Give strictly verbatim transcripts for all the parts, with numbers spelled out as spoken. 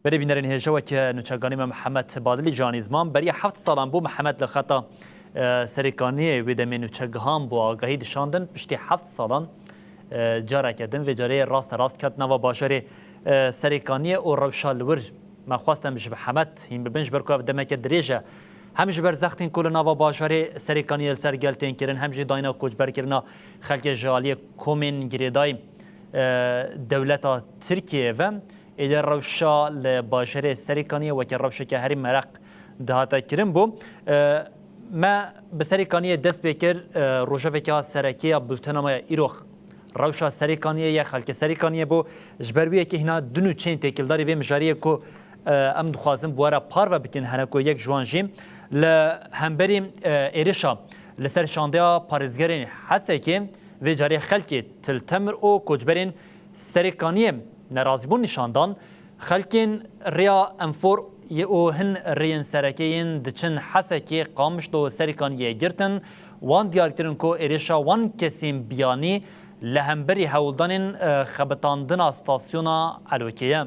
Berê bînerên hêja weke nûçeganî me Mihemed Badilî ji anî ziman. Beriya heft salan bû Mihemed li xeta, e, Serêkaniyê wê demê nûçegihan bû agahî dişandin. Piştî heft salan, e, careke din vê carê raste rast ket nava bajarê, e, Serêkaniyê û rewşa li wir me xwest em ji Mihemed hîn bibin, ji ber ku ev demeke dirêj e. Hem ji ber zextên ku li nava bajarê Serêkaniyê li ser gel tên kirin, hem jî dayîna koçberkirina xelkê ji aliyê komên girêdayî, e, dewleta Tirkiyeyê ve. Êdî rewşa li bajarê Serêkaniyê weke rewşeke herî mereq dihate kirin bû. E, me bi Serêkaniyê dest pê kir, e, rojeveke sereke ya bultena me ya îro rewşa Serêkaniyê ye, xelkê Serêkaniyê bû. Ji ber wî yekê hîna du nûçeyên têkildarî vê mijariyê ku, e, em dixwazin bi we re parve bikin, here ku yek ji wan jî li hemberî, e, êrişa li ser şandeya parêzgerên Hesekê, vê carê xelkê Til Temir û koçberên Serêkaniyê nerazîbûn nîşan dan. Xelkên rêya M four û hin rêyên sereke yên diçin Hesekê, Qamişlo û Serêkaniyê girtin. Wan diyar kirin ku êrişa wan kesên biyanî li hemberî hewldanên, e, xebitandina stasyona Elokê ye.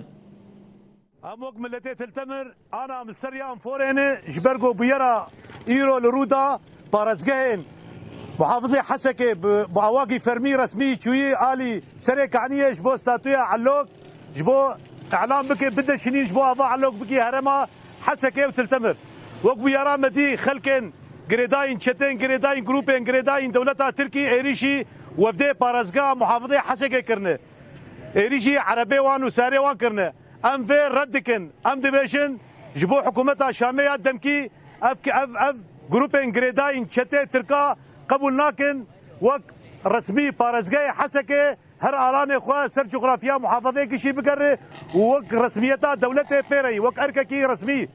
Em wek miletê Til Temir ana em li ser rêya M four ê ne, ji ber ku bûyera îro li rû da parêzgehên muhafizê Hesekê bi, bi awakî fermî resmî çûyî alî Serêkaniyê ji bo statuya Elok, ji bo îlan bike, bide şinîn ji bo ava Elok bikî herêma Hesekê û Til Temir. Wek bûyera me dî xelkên girêdayîn, çetên girêdayîn, grûpên girêdayîn dewleta Tirkî êrîşî wefdê parêzgeha muhafizê Hesekê kirine. Êrîşî erebê wan û sarê wan kirine. Em vê red dikin. Em dibêjin ji bo hikûmeta Şamê ya demkî ev, ev, ev grûpên girêdayîn çetê Tirka qebûl nakin wek resmî parêzgehê Hesekê her alanê xwe ser cografya muhafazeyekî jî bigere û wek resmiyeta dewletê pê re yî, wek erkekî resmî.